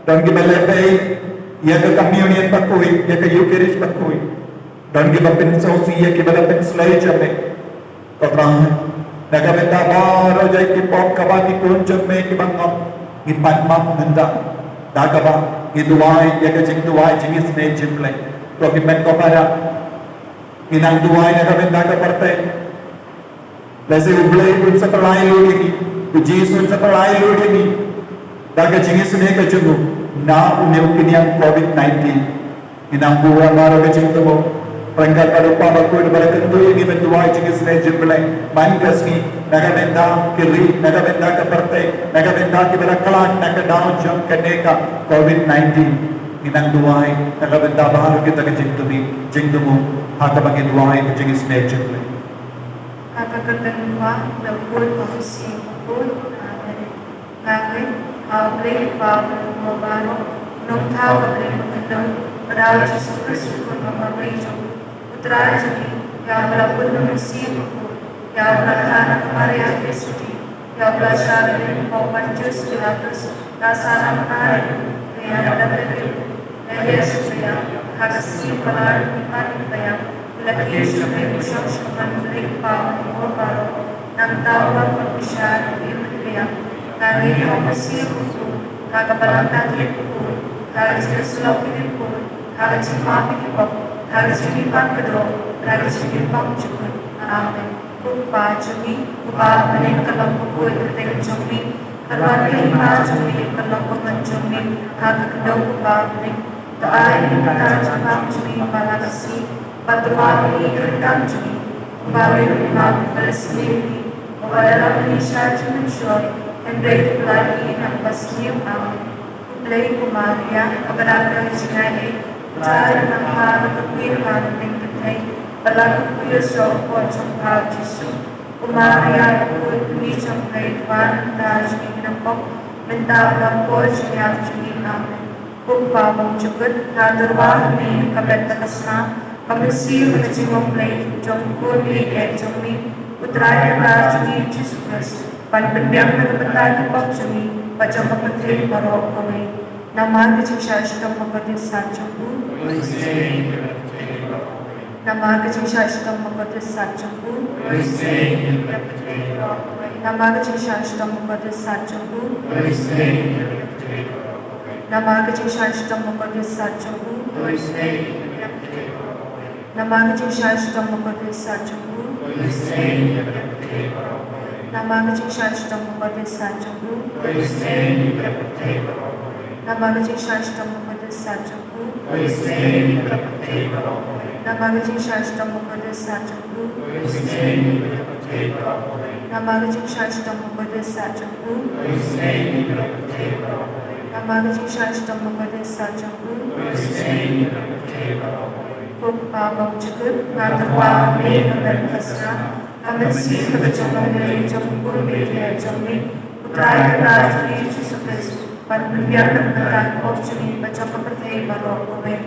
don kiba lehbeiñ ïa ka communion bakhuid, ïa ka Eucharist bakhuid. Don kiba pynsngewsih ïa kiba la pynslei jong me. Ko Trai, na ka bynta baroh jait ki pop kaba ki khun jong me kiba ngop, ngi pan map mynta. Da kaba ngi duwai ïa ka jingduwai jingisynei jong U Blei. To ki met ko para, ngi nang duwai na ka bynta ka pyrthei. Lehse U Blei un sa pynlait lut ïa ngi, U Jisu un sa pynlait lut ïa ngi da ka jingisynei ka jong u na une u khñiang covid nineteen. Ngi nang buh baroh ka jingthmu. Ryngkat bad u Papa Bakhuid ba la kyntu ïa ngi ban duwai jingisynei jong U Blei man ka sngi, na ka bynta ki ri, na ka bynta ka pyrthei, na ka bynta kiba la khlad na ka daw jong kane ka covid nineteen. Ngi nang duwai na ka bynta baroh kita ka jingthmu, jingthmu ha kaba ngi duwai ka jingisynei jong U Blei. Ha ka kyrteng U Kpa, bad U Khun, bad U Mynsiem Bakhuid. Amen. Nga ngeit ha U Blei Uba Uba Nongthaw baroh, U Nongthaw ka Blei Bakhuid, bad ha U Jisu Khrist U Khun ba marwei jong U Trai jong ngi, ïa uba la pun da U Mynsiem Bakhuid, ïa uba la kha na ka Maria Theisotti, ïa uba la shah lynti ha u Pontius Pilatus, la sahnarphna ha ri, la ïap, la leit ha kaba ïap, ha ka sngi kaba ar ngi pan ngi ïap, la kiew sha U Blei, U Shong Shnong U Blei Kpa Uba Nongthaw baroh, nangta u wan ban bishar ïa ki im bad ki riang. Nga ngeit ha U Mynsiem Bakhuid, ha ka Balang Katholik bakhuid, ha ka jingïasyllok ki riewkhuid, ha ka jingmap ïa ki pop, ha ka jingim bakhraw, ha ka jingim bymjukut. Amen. Ko Kpa jong ngi uba ha bneng, ka long bakhuid ka kyrteng jong me, kan wan ka hima jong me, kan long ba ngan jong me ha ka khyndew kumba ha bneng. To ai ïa ngi mynta ka jingbam jong ngi ba la ka sngi, bad to map ïa ngi ki ryngkat jong ngi, kumba ngi ruh ngi map ïa kiba la sniew ïa ngi, bad to lam ïa ngi sha ka jingmynshoi, hynrei to pyllait ïa ngi na kaba sniew. Amen. Khublei ko Maria, kaba dap da ka jingaiei, U Trai u don bad pha, la kyrkhu ïa pha na pdeng kynthei, bad la kyrkhu ïa u soh u kpoh jong pha U Jisu. Ko Maria bakhuid, Kmie jong U Blei, to wan ha ka bynta jong ngi ki nongpop, mynta bad ha ka por jong ka ïap jong ngi. Amen. Ko Kpa bymjukut, nga tyrwa ha me ha ka bynta ka snam, ka mynsiem bad ka jingmong Blei jong U Khun baieit jong me, U Trai Kynrad jong ngi U Jisu Khrist, ban pynbiang na ka bynta ki pop jong ngi bad jong ka pyrthei baroh kawei. Namar ka jingshah shitom bakordit sat jong u. Namar ka jingshah shitom bakordit sat jong u. Namar ka jingshah shitom bakordit sat jong u. Namar ka jingshah shitom bakordit sat jong u. Namar ka jingshah shitom bakordit sat jong u. Namar ka jingshah shitom bakordit sat jong u. Namar ka jingshah shitom bakordit sat jong u. Namar ka jingshah shitom bakordit sat jong u. Namar ka jingshah shitom bakordit sat jong u. Namar ka jingshah shitom bakordit sat jong u. Ko Kpa bymjukut, nga tyrwa ha me ha ka bynta ka snam, ka mynsiem bad ka jinglong Blei jong U Khun baieit jong me, U Trai Kynrad jong ngi U Jisu Khrist, ban pynbiang na ka bynta ki pop jong ngi bad jong ka pyrthei baroh kawei.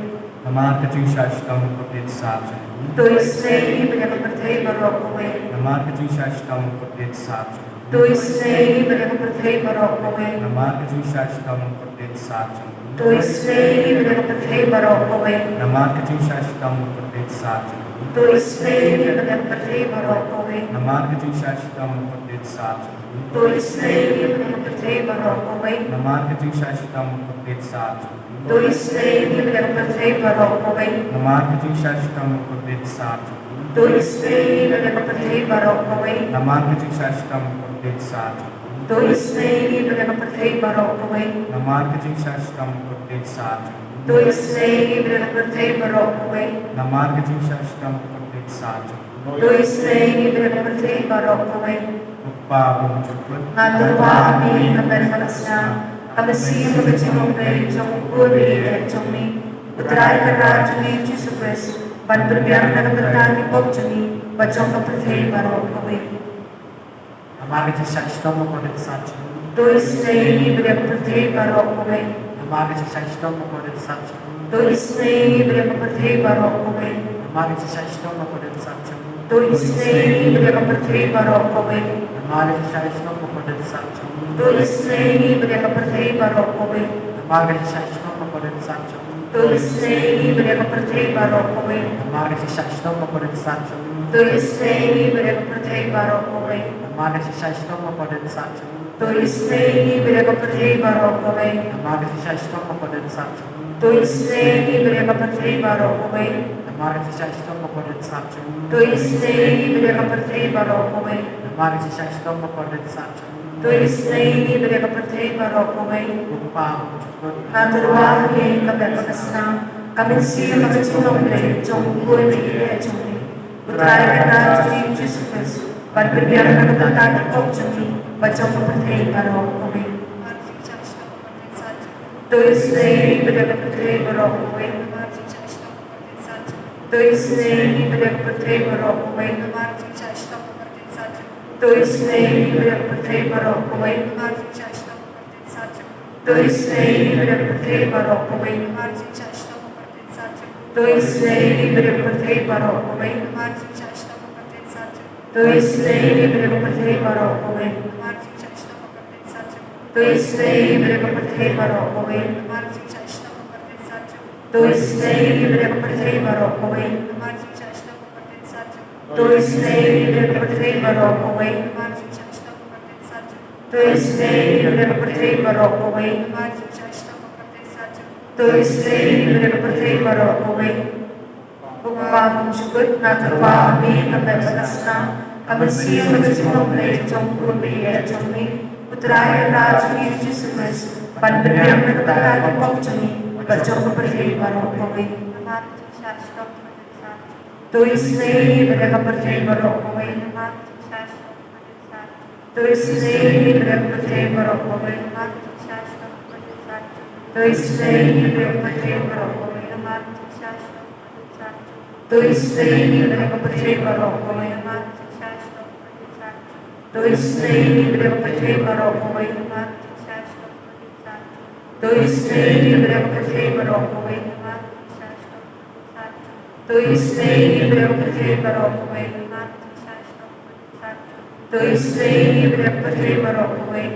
Namar ka jingshah shitom bakordit sat jong u. To isynei ïa ngi bad ïa ka pyrthei baroh kawei. Namar ka jingshah shitom bakordit sat jong u. To isynei ïa ngi bad ïa ka pyrthei baroh kawei. Namar ka jingshah shitom bakordit sat jong u. To isynei ïa ngi bad ïa ka pyrthei baroh kawei. Namar ka jingshah shitom bakordit sat jong u. To isynei ïa ngi bad ïa ka pyrthei baroh kawei. Namar ka jingshah shitom bakordit sat jong u. To isynei ïa ngi bad ïa ka pyrthei baroh kawei. Namar ka jingshah shitom bakordit sat jong u. To isynei ïa ngi bad ïa ka pyrthei baroh kawei. Namar ka jingshah shitom bakordit sat jong u. To isynei ïa ngi bad ïa ka pyrthei baroh kawei. Namar ka jingshah shitom bakordit sat jong u. To isynei ïa ngi bad ïa ka pyrthei baroh kawei. Namar ka jingshah shitom bakordit sat jong u. To isynei ïa ngi bad ïa ka pyrthei baroh kawei. Namar ka jingshah shitom bakordit sat jong u. To isynei ïa ngi bad ïa ka pyrthei baroh kawei. Ko Kpa bymjukut, nga tyrwa ha me ha ka bynta ka snam, ka mynsiem bad ka jinglong Blei jong U Khun baieit jong me, U Trai Kynrad jong ngi U Jisu Khrist, ban pynbiang na ka bynta ki pop jong ngi bad jong ka pyrthei baroh kawei. Namar ka jingshah shitom bakordit sat jong u. To isynei ïa ngi bad ïa ka pyrthei baroh kawei. Namar ka jingshah shitom bakordit sat jong u. To isynei ïa ngi bad ïa ka pyrthei baroh kawei. Namar ka jingshah shitom bakordit sat jong u. To isynei ïa ngi bad ïa ka pyrthei baroh kawei. Namar ka jingshah shitom bakordit sat jong u. To isynei ïa ngi bad ïa ka pyrthei baroh kawei. Namar ka jingshah shitom bakordit sat jong u. To isynei ïa ngi bad ïa ka pyrthei baroh kawei. Namar ka jingshah shitom ba kordit sat jong ngi. To isynei ïa ngi bad ïa ka pyrthei baroh kawei. Namar ka jingshah shitom ba kordit sat jong ngi. To isynei ïa ngi bad ïa ka pyrthei baroh kawei. Namar ka jingshah shitom ba kordit sat jong ngi. To isynei ïa ngi bad ïa ka pyrthei baroh kawei. Namar ka jingshah shitom ba kordit sat jong ngi. To isynei ïa ngi bad ïa ka pyrthei baroh kawei. Namar ka jingshah shitom ba kordit sat jong ngi. To isynei ïa ngi bad ïa ka pyrthei baroh kawei. Ko Kpa, ko Kpa, nga tyrwa ha me, ka met bad ka snam, ka mynsiem bad ka jinglong Blei jong U Blei bad U Blei jong ngi. U Trai Kynrad jong ngi U Jisu Khrist, ban pynbiang na ka bynta ki pop jong ngi bad jong ka pyrthei baroh kawei. To isynei ïa ngi bad ïa ka pyrthei baroh kawei. To isynei ïa ngi bad ïa ka pyrthei baroh kawei. To isynei ïa ngi bad ïa ka pyrthei baroh kawei. To isynei ïa ngi bad ïa ka pyrthei baroh kawei. To isynei ïa ngi bad ïa ka pyrthei baroh kawei. To isynei ïa ngi bad ïa ka pyrthei baroh kawei. To isynei ïa ngi bad ïa ka pyrthei baroh kawei. To isynei ïa ngi bad ïa ka pyrthei baroh kawei. To isynei ïa ngi bad ïa ka pyrthei baroh kawei. To isynei ïa ngi bad ïa ka pyrthei baroh kawei. To isynei ïa ngi bad ïa ka pyrthei baroh kawei. Ko Kpa, kum jingkut, nga tyrwa ha me, ka met bad ka snam, ka mynsiem bad ka jinglong Blei jong U Blei jong ngi. U Trai Kynrad jong ngi U Jisu Khrist, ban pynbiang na ka bynta ki pop jong ngi bad jong ka pyrthei baroh kawei. To isynei ïa ngi bad ïa ka pyrthei baroh kawei. To isynei ïa ngi bad ïa ka pyrthei baroh kawei. To isynei ïa ngi bad ïa ka pyrthei baroh kawei. To isynei ïa ngi bad ïa ka pyrthei baroh kawei. To isynei ïa ngi bad ïa ka pyrthei baroh kawei. To isynei ïa ngi bad ïa ka pyrthei baroh kawei. To isynei ïa ngi bad ïa ka pyrthei baroh kawei. To isynei ïa ngi bad ïa ka pyrthei baroh kawei.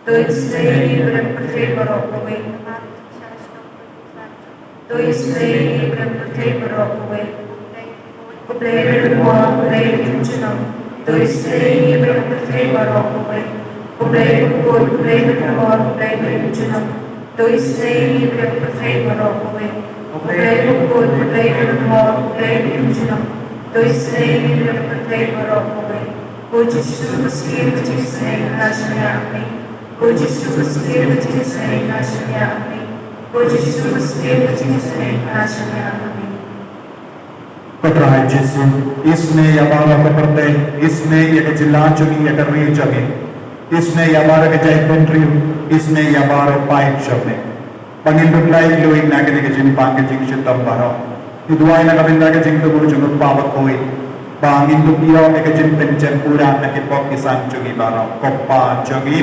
To isynei ïa ngi bad ïa ka pyrthei baroh kawei. To isynei ïa ngi bad ïa ka pyrthei baroh kawei. Ko Blei ba don bor, ko Blei ba im junom. To isynei ïa ngi bad ïa ka pyrthei baroh kawei. Ko Blei bakhuid, ko Blei ba don bor, ko Blei ba im junom. To isynei ïa ngi bad ïa ka pyrthei baroh kawei. Ko Blei bakhuid, ko Blei ba don bor, ko Blei ba im junom. To isynei ïa ngi bad ïa ka pyrthei baroh kawei. Ko Jisu, ko Syiem ka jingisynei, nga shaniah ha me. Ko Jisu, ko Syiem ka jingisynei, nga shaniah ha me. Ko Jisu, ko Syiem ka jingisynei, nga shaniah ha me. Ko Trai Jisu, isynei ïa baroh ka pyrthei, isynei ïa ka jylla jong ngi, ïa ka ri jong ngi. Isynei ïa baroh ka jaitbynriew, isynei ïa baroh paid jong me. Ba ngin dup laitluid na kane ka jingpang ka jingshitom baroh. Ngi duwai na ka bynta ka jingthmu jong u Kpa bakhuid. Ba ngin dup ïoh ïa ka jingpynjemput na ki pop ki san jong ngi baroh. Ko Kpa jong ngi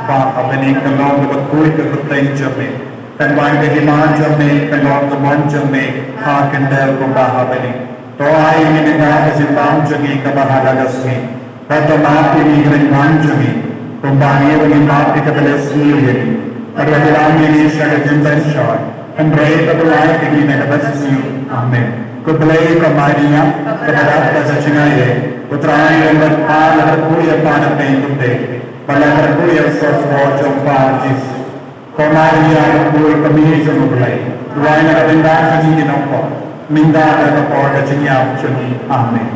ba ha bneng, ka long kaba khuid ka kyrteng jong me. Kan wan ka hima jong me, kan long ka mon jong me, ha khyndew kumba ha bneng. To ai ïa ngi mynta ka jingbam jong ngi kaba ha la ka sngi. Bad to map ïa ngi ki ryngkang jong ngi, kumba ngi ruh ngi map ïa kiba leh sniew ïa ngi. Bad wat ïalam ïa ngi sha ka jingpynshoi, hynrei to pynlait ïa ngi na kaba sniew. Amen. Ko Blei, ko Maria, kaba dap da ka jingaiei, U Trai u don bad pha, la kyrkhu ïa pha na pdeng U Blei, bad la kyrkhu ïa u sohspoh jong pha U Jisu. Ko Maria bakhuid, ko Mei jong U Blei, duwai na ka bynta jong ngi ki nongpop, mynta bad ha ka por ka jingïap jong ngi. Amen.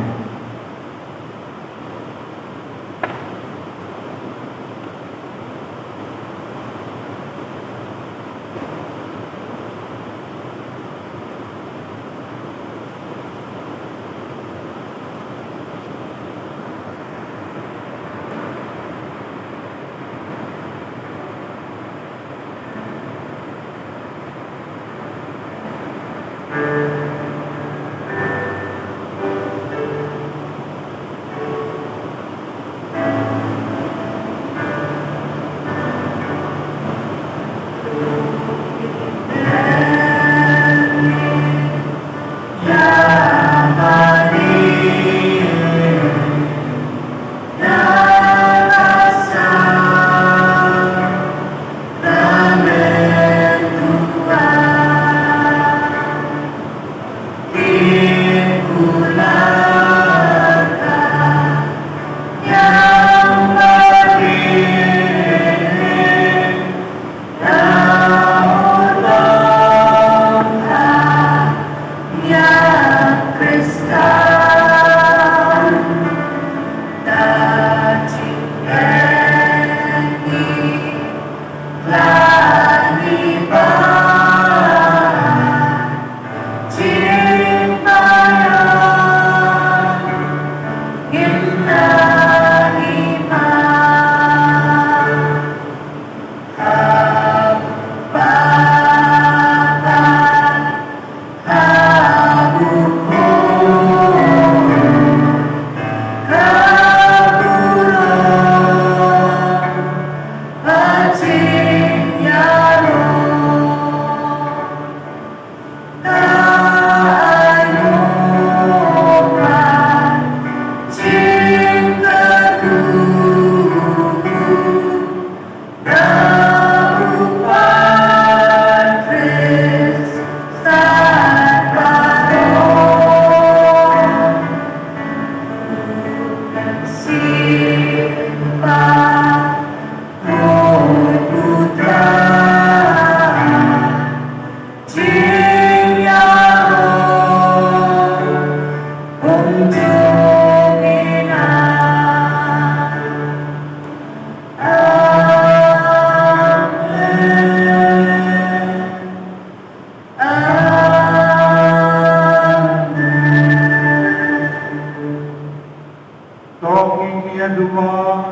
Ngi ïa duwai,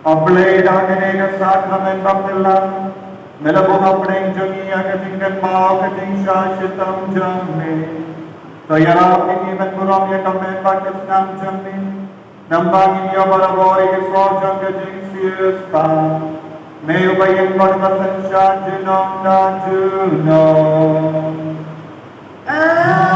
A Blei, da kane ka sakrament baptisma me la buh hapdeng jong ngi ïa ka jingkynmaw ka jingshah shitom jong me. To ïarap ïa ngi ban burom ïa ka met bad ka snam jong me. Namar ba ngin ïoh barabor ïa ka sor jong ka jingsiewspah. Me uba ïeng bad uba synshar junom da junom. Amen.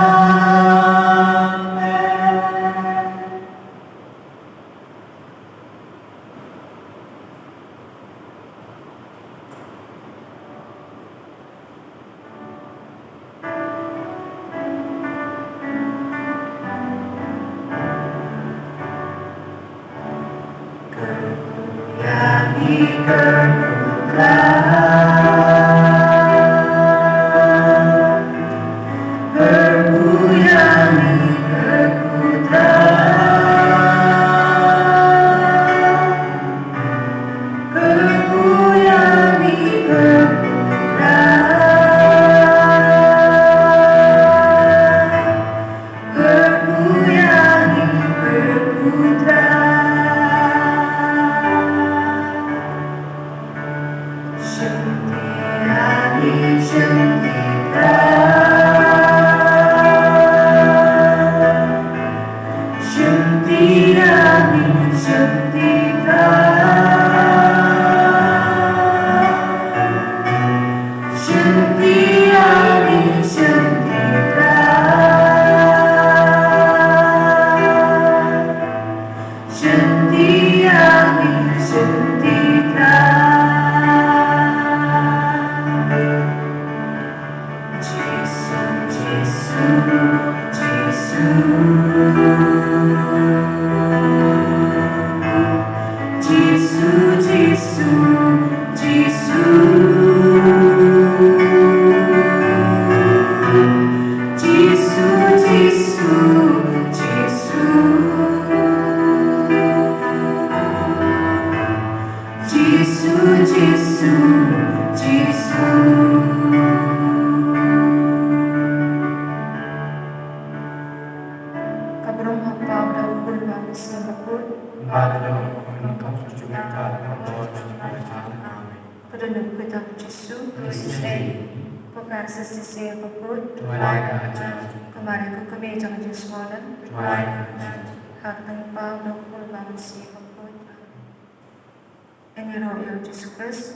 Ka burom ha u Kpa, u Khun bad u Mynsiem Bakhuid. Ba ka don, nyngkong, shaduh mynta, bad ka don, shaduh mynta. Amen. Ka dohnud khuid jong u Jisu. Pope Francis, shisha bakhuid. Ka Maria ka kmie jong ka jingsngewlem. Ha ka kyrteng u Kpa, u Khun bad u Mynsiem Bakhuid. Amen. Ngin ïaroh ïa u Jisu Khrist.